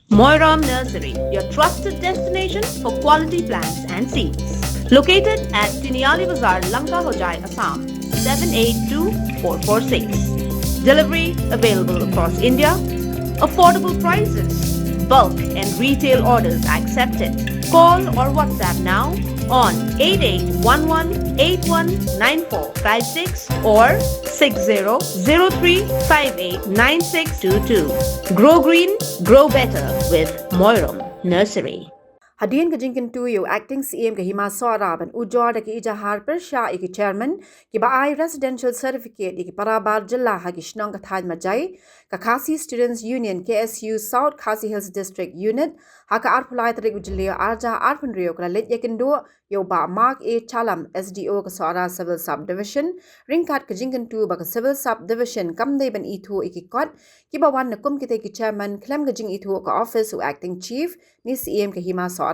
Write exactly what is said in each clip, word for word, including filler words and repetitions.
Moiram Nursery, your trusted destination for quality plants and seeds. Located at Tiniali Bazar, Lanka Hojai, Assam, seven eight two four four six. Delivery available across India. Affordable prices. Bulk and retail orders accepted. Call or WhatsApp now on eight eight one one eight one nine four five six or six zero zero three five eight nine six two two. Grow green, grow better with Moiram Nursery. Hadien ka jingkyntu ïa u Acting C M ka Hima Sohra ban ujor da ki ijahar pyrshah ïa ki chairman kiba ai residential certificate ïa ki para bar jylla ha ki shnong ka thaiñ Majai, ka Khasi Students Union K S U South Khasi Hills District Unit, ha ka arphew lai tarik u Jylliew arhajar arphew hynriew ka la leit ïakynduh ïa u Bah Mark A Chalam, S D O ka Sohra Civil Sub Division, ryngkat ka jingkyntu ba ka Civil Sub Division kam dei ban ithuh ïa ki kot kiba wan na kum kitei ki chairman khlem ka jingithuh ka office u Acting Chief ne C M ka Hima Sohra.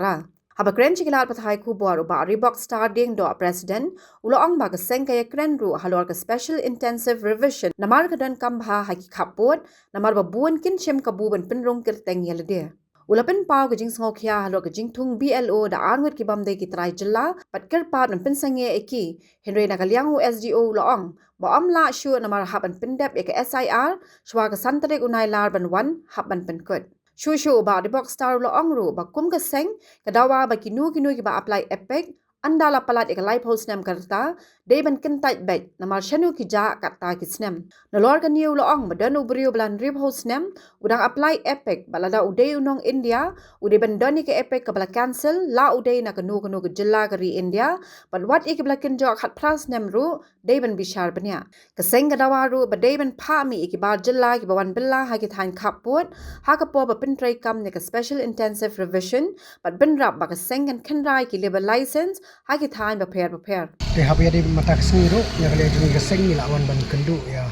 Haba kren sha ki lad pathai khubor u Bah Reebok Star Diengdoh, President, u la ong ba ka seng ka ïakren ruh halor ka Special Intensive Revision namar ka donkam bha ha ki khappud, namar ba bun kin shim kabu ban pynrung kyrteng ïa lade. U la pynpaw ka jingsngewkhia halor ka jingthung B L O da arngut ki bym dei ki trai jylla bad kyrpad ban pynsangeh ïa ki, hynrei na ka liang u S D O u la ong ba ym lah shuh namar hap ban pyndep ïa ka S I R shuwa ka san tarik u Nailar ban wan hap ban pynkut. Shuh shuh u Bah Reebok Star u la ong ruh ba kum ka seng ka dawa ba kino kino kiba apply EPIC ynda la palat ïa ka laiphew snem ka rta dei ban kyntait beit namar shano ki jah katta ki snem. Nalor kane u la ong ba don u briew ba la hynriewphew snem u dang apply EPIC bad lada u dei u nong India u dei ban don ïa ka EPIC kaba la cancel la u dei na kano kano ka jylla ka ri India bad wat ïa kiba la kynjoh khatphra snem ruh dei ban bishar bniah. Ka seng ka dawa ruh ba dei ban phah mih ïa ki bar jylla kiba wan bylla ha ki thaiñ khappud ha ka por ba pyntreikam ïa ka Special Intensive Revision bad bynrap ba ka seng kan kynra ïa ki labour license ha ki thaiñ bapher bapher. Te haba ïadei bad mynta ka sngi ruh na ka liang jong ngi ka seng ngi la wan ban kynduh ïa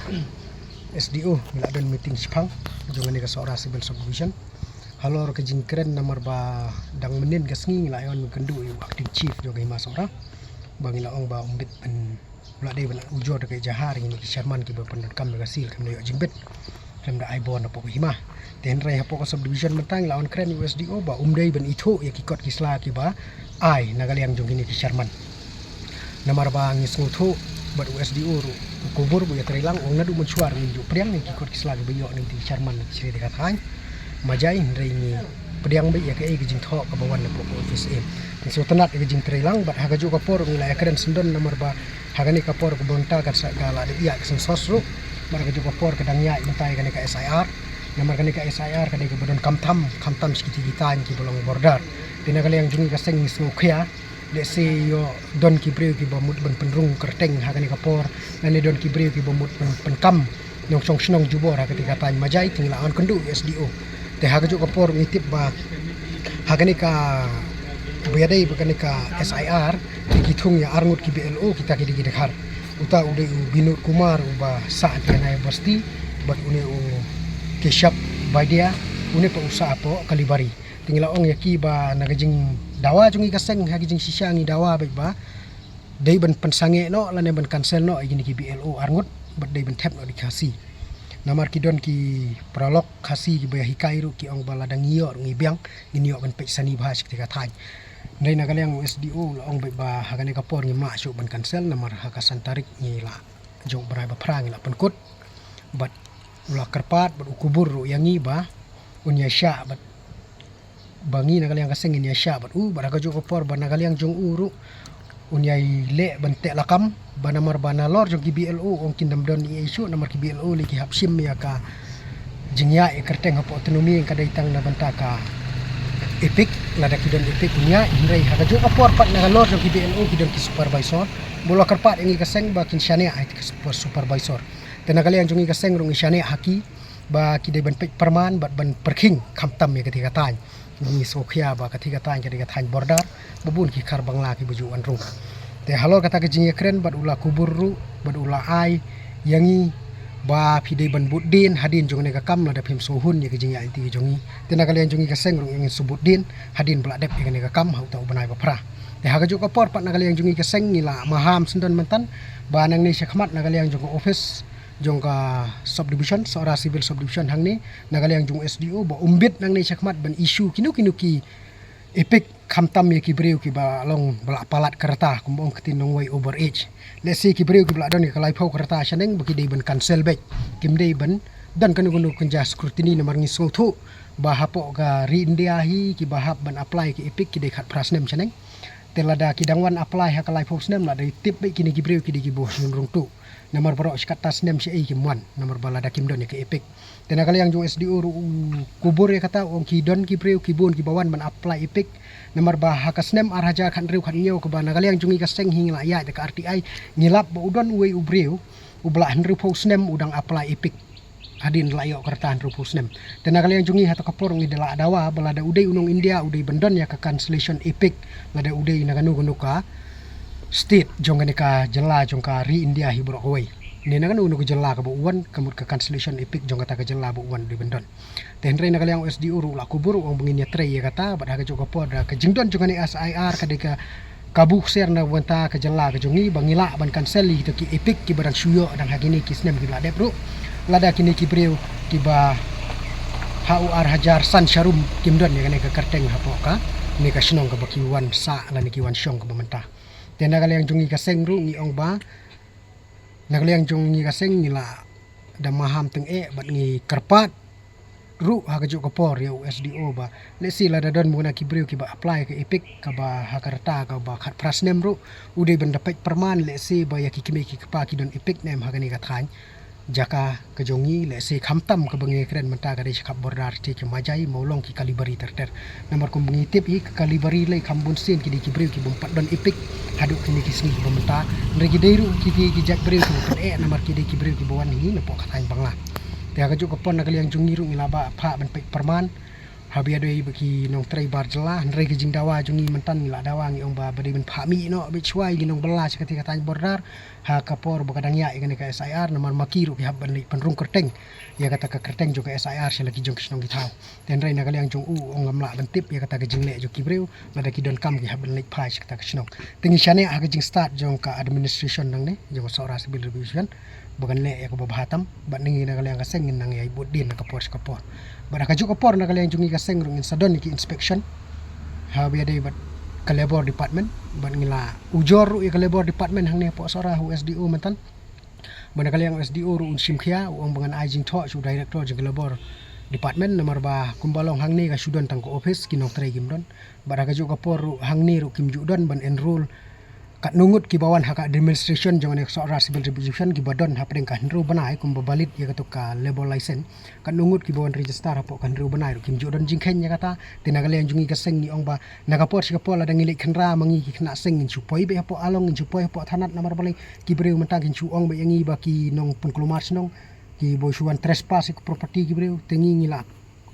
S D O, ngi la don meeting shipang jong kane ka Sohra Civil Subdivision halor ka jingkren namar ba dang mynnin ka sngi ngi la wan ban kynduh ïa u Acting Chief jong ka Hima Sohra ba ngi la ong ba um bit ban u la dei ban ujor da ka ijahar ïa kine ki chairman kiba pyndonkam da ka seal khlem da ïoh jingbit khlem da ai bor napoh ka hima. Te hynrei hapoh ka subdivision mynta ngi la wan kren ïa u S D O ba um dei ban ithuh ïa ki kot ki sla kiba ai na ka liang jong kine ki chairman. Namar ba ngi sngewthuh bad u S D O ruh u kubur ba u ïatreilang u ong naduh mynshuwa ruh ngim ju pdiang ïa ki kot ki sla kiba ïoh na ki chairman na ki shnong ka thaiñ Majai, hynrei ngi pdiang beit ïa kaei ka jingthoh kaba wan napoh ka office. Ngi sngewtynnat ïa ka jingtreilang bad ha kajuh ka por ngi la ïakren syndon namar ba ha kane ka por kaba mynta ka sa ka la dep ïaid ka census ruh. Bad ha kajuh ka por ka dang ïaid mynta ïa kane ka S I R. Namar kane ka S I R ka dei kaba donkam tam, khamtam sha kiti ki thaiñ kiba long border. Te na ka liang jong ngi ka seng ngi sngewkhia lehse ïoh don ki briew kiba mut ban pynrung kyrteng ha kane ka por lane don ki briew kiba mut ban pynkam nongshong shnong jubor ha kati ka thaiñ Majai, te ngi la wan kynduh ïa u S D O. Te ha kajuh ka por ngi tip ba ha kane ka, ba ïadei bad kane ka S I R, te ki thung ïa arngut ki B L O kita ki dei ki dkhar. Uta u dei u Binod Kumar uba sah ha University bad une u Keshav Baidia, une pat u sah hapoh Kalibari. Te ngi la ong ïa ki ba na ka jingdawa jong ngi ka seng ha ka jingshisha ngi dawa beit ba dei ban pynsangeh noh lane ban cancel noh ïa kine ki B L O arngut bad dei ban thep noh da ki Khasi. Namar ki don ki paralok Khasi kiba ïahikai ruh ki ong ba lada ngi ïoh ruh ngi biang, ngin ïoh ban peit sani bha sha kati ka thaiñ. Hynrei na ka liang u S D O u la ong beit ba ha kane ka por ngim lah shuh ban cancel namar ha ka san tarik ngi la jong u bnai ba phra ngi la pynkut. Bad u la kyrpad bad u kubur ruh ïa ngi ba un ïaishah bad ba ngi na ka liang ka seng ngin ïaishah bad u, bad ha kajuh ka por ba na ka liang jong u ruh un ïai leh ban teh lakam ba namar ba nalor jong ki B L O ong kin dang don ei ei shuh namar ki B L O lei ki hap shim ïa ka jingïaid ïa kyrteng hapoh autonomi ka dei tang na bynta ka EPIC, lada ki don EPIC un ïaid, hynrei ha kajuh ka por pat na ka lor jong ki B L O ki don ki supervisor. Ba u la kyrpad ïa ngi ka seng ba kin shaniah ha ki super, supervisor. Te na ka liang jong ngi ka seng ruh ngi shaniah ha ki ba ki dei ban peit pyrman bad ban pyrkhing khamtam ïa kati ka thaiñ. Ngi sngewkhia ba kati ka thaiñ ka dei ka thaiñ border ba bun ki khar Bangla kiba ju wan rung. Te halor kata ka jingïakren bad u la kubur ruh bad u la ai ïa ngi ba phi dei ban bud dien hadien jong kane ka kam lada phim sngewhun ïa ka jingïaid lynti jong ngi. Te na ka liang jong ngi ka seng ruh ngin sngewbud dien hadien ba la dep ïa kane ka kam ha uta u bnai ba phra. Te ha kajuh ka por pat na ka liang jong ngi ka seng ngi la maham syndon mynta ba nangne shakhmat na ka liang jong ka office jong ka subdivision, Sohra Civil Subdivision hangne, na ka liang jong S D O ba um bit nangne shakhmat ban issue kino kino ki EPIC, khamtam ïa ki briew kiba long ba la palat ka rta, kumba ong ka ktien nongwei over age. Lehse ki briew kiba la don ïa ka laiphew ka rta shaneng ba ki dei ban cancel beit. Kim dei ban don kano kano ka jingïa scrutiny namar ngi sngewthuh ba hapoh ka ri India hi kiba hap ban apply ki EPIC ki dei khatphra snem shaneng. Te lada ki dang wan apply ha ka laiphew snem, lada tip beit kine ki briew ki dei kiba shun rung tu. Namar baroh shi katta snem shi ei kim wan, namar ba lada kim don ïa ka EPIC. Te na ka liang jong S D O ruh u kubur ïa kata, u ong ki don ki briew ki bun kiba wan ban apply EPIC. Namar ba ha ka snem ar hajar khathynriew khathynñiew kaba na ka liang jong ngi ka seng hi ngi la ïaid da ka R T I, ngi lap ba u don uwei u briew uba la hynriewphew snem u dang apply EPIC. Hadien la ïoh ka rta hynriewphew snem. Te na ka liang jong ngi ha kata ka por ngi da la dawa ba lada u dei u nong India u dei ban don ïa ka cancellation EPIC, lada u dei na kano kano ka state jong kane ka jylla jong ka ri India hi baroh kawei. Ne na kano kano ka jylla kaba u wan, ka mut ka cancellation EPIC jong kata ka jylla ba u wan u dei ban don. Te hynrei na ka liang S D O ruh u la kubur, u ong ba ngin ïatrei ïa kata, bad ha kajuh ka por da ka jingdon jong kane S I R ka dei ka kabu ksiar na bynta ka jylla ka jong ngi ba ngi lah ban cancel ïa kita ki EPIC kiba dang shu ïoh dang ha kine ki snem kiba la dep ruh. Lada kine ki briew kiba ha u ar hajar san sharum kim don ïa kane ka kyrteng hapoh kane ka shnong kaba ki wan sah lane ki wan shong kaba mynta. Te na ka liang jong ngi ka seng ruh ngi ong ba na ka liang jong ngi ka seng ngi la da maham tyngeh bad ngi kyrpad ruh ha kajuh ka por ïa u S D O ba lehse lada don mona ki briew kiba apply ka EPIC kaba ha ka rta kaba khatphra snem ruh, u dei ban da peit pyrman lehse ba ïa ki kmie ki kpa ki don EPIC ne em ha kane ka thaiñ jaka ka jong ngi. Lehse khamtam kaba ngi kren mynta ka dei sha khap border te ki Majai, Mawlong, ki Kalibari ter ter. Namar kumba ngi tip hi ka Kalibari lei kham bun sien ki dei ki briew ki bym pat don EPIC haduh kine ki sngi kiba mynta. Hynrei ki dei ruh ki dei ki jait briew kiba pyneh namar ki dei ki briew kiba wan hi napoh ka thaiñ Bangla. Te ha kajuh ka por na ka liang jong ngi ruh ngi la ba phah ban peit pyrman. Haba ïadei bad ki nongtrei bar jylla, hynrei ka jingdawa jong ngi mynta ngi la dawa ngi ong ba ba dei ban phah mih noh beit shuwa ïa ki nongbylla sha katei ka thaiñ border ha ka por ba ka dang ïaid ïa kane ka S I R, namar ma ki ruh ki hap ban leit pynrung kyrteng ïa kata ka kyrteng jong ka S I R sha la ki jong ki shnong ki thaw. Te hynrei na ka liang jong u u ong ngam lah ban tip ïa kata ka jingleh jong ki briew, lada ki donkam ki hap ban leit phai sha kata ka shnong. Te ngi shaniah ha ka jingstad jong ka administration nangne, jong ka Sohra Civil Division, ba kan leh ïa kaba bha tam, bad ngi na ka liang ka seng ngin nang ïai bud dien na ka por sha ka por. Bad ha kajuh ka por na ka liang jong ngi ka seng ruh ngin sa don ïa ki inspection haba ïadei bad ka Labour Department, bad ngi la ujor ruh ïa ka Labour Department hangne hapoh Sohra ha u S D O mynta. Bad na ka liang S D O ruh un shim khia, u ong ba ngan ai jingthoh sha u director jong ka Labour Department, namar ba kumba long hangne ka shu don tang ka office, ki nongtrei kim don. Bad ha kajuh ka por ruh hangne ruh kim ju don ban enroll katno ngut kiba wan ha ka administration jong kane ka Sohra Civil Division kiba don hapdeng ka hynriew bnai kumba valid ïa kato ka labour license. Katno ngut kiba wan register hapoh ka hynriew bnai ruh kim ju don jingkheiñ ïa kata. Te na ka liang jong ngi ka seng ngi ong ba na ka por sha ka por lada ngi leit khynra ma ngi ki khynnah seng ngin shu poi beit hapoh along, ngin shu poi hapoh thanat, namar balei ki briew mynta kin shu ong beit ïa ngi ba ki nongpynkulmar shnong, kiba shu wan trespass ïa ka property ki briew. Te ngi ngi la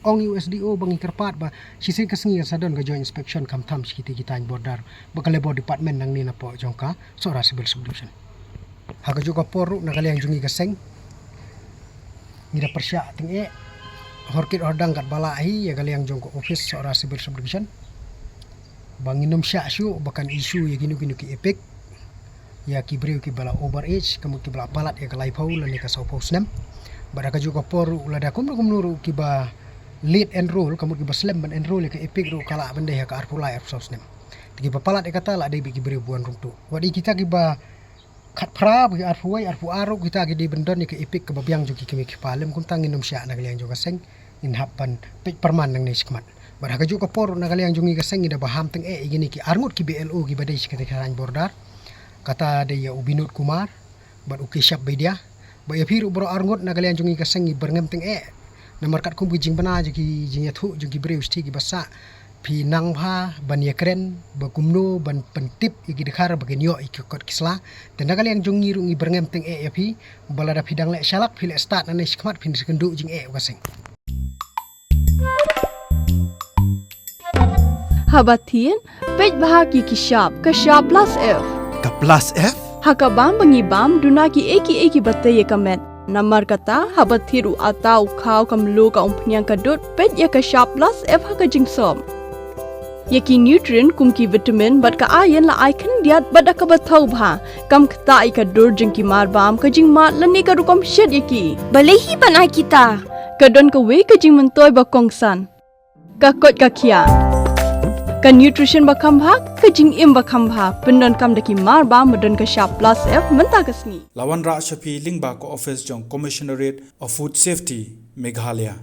ong ïa u S D O ba ngi kyrpad ba shisien ka sngi kan sa don ka joint inspection khamtam sha kitei ki thaiñ border bad ka Labour Department nangne napoh jong ka Sohra Civil Subdivision. Ha kajuh ka por ruh na ka liang jong ngi ka seng ngi da pyrshah tyngeh, hor kit hor dang katba lah hi ïa ka liang jong ka office Sohra Civil Subdivision, ba ngin ym shah shuh ba kan issue ïa kino kino ki EPIC ïa ki briew kiba la over age, ka mut kiba la palat ïa ka laiphew lane ka sawphew snem. Bad ha kajuh ka por ruh lada kumno kumno ruh kiba late enroll, ka mut kiba slem ban enroll ïa ka EPIC ruh ka lah ban dei ha ka arphew lai arphew saw snem. Te kiba palat ïa kata lah dei beit ki briew ba wan rung tu. Wat ïa kita kiba khatphra, ba ki arphew wei, arphew ar ruh kita ki dei ban don ïa ka EPIC kaba biang jong ki kmie ki kpa. Lym kumta ngin ym shah na ka liang jong ka seng, ngin hap ban peit pyrman nangne shakhmat. Bad ha kajuh ka por ruh na ka liang jong ngi ka seng ngi da ba ham tyngeh ïa kine ki arngut ki B L O kiba dei sha katei ka thaiñ border. Kata dei ïa u Binod Kumar bad u Keshav Baidia. Bad ïa phi ruh baroh arngut na ka liang jong ngi ka seng ngi byrngem tyngeh. Namar katkum ki jingbna jong ki jingïathuh jong ki briew shithi kiba sah, phi nang bha ban ïakren ba kumno ban pyntip ïa ki dkhar ba kin ïoh ïa ki kot ki sla. Te na ka liang jong ngi ruh ngi byrngem tyngeh ïa phi ba lada phi dang leh shalak phi leh stad nangne shakhmat phin sa kynduh jingeh u ka seng. Haba thied, peit bha ki ki shap, ka shap plus F. Ka plus F? Ha ka bam ba ngi bam, duna ki ei ki ei kiba tei ïa ka met. Namar kata, haba thied u atta u khaw ka mluh ka umphniang ka dud, peit ïa ka shap plus F ha ka jingsop. Ïa ki nutrient kum ki vitamin bad ka iron la ai khyndiat bad da kaba thaw bha, kam ktah ïa ka dur jong ki marbam, ka jingmad lane ka rukom shet ïa ki. Balei hi ban ai kita? Ka don kawei ka jingmyntoi ba kongsan. Ka koit ka khiah. Ka nutrition ba kham bha, ka jingim ba kham bha, pyndonkam da ki marbam ba don ka shap plus F mynta ka sngi. La wanrah sha phi lyngba ka office jong Commissionerate of Food Safety, Meghalaya.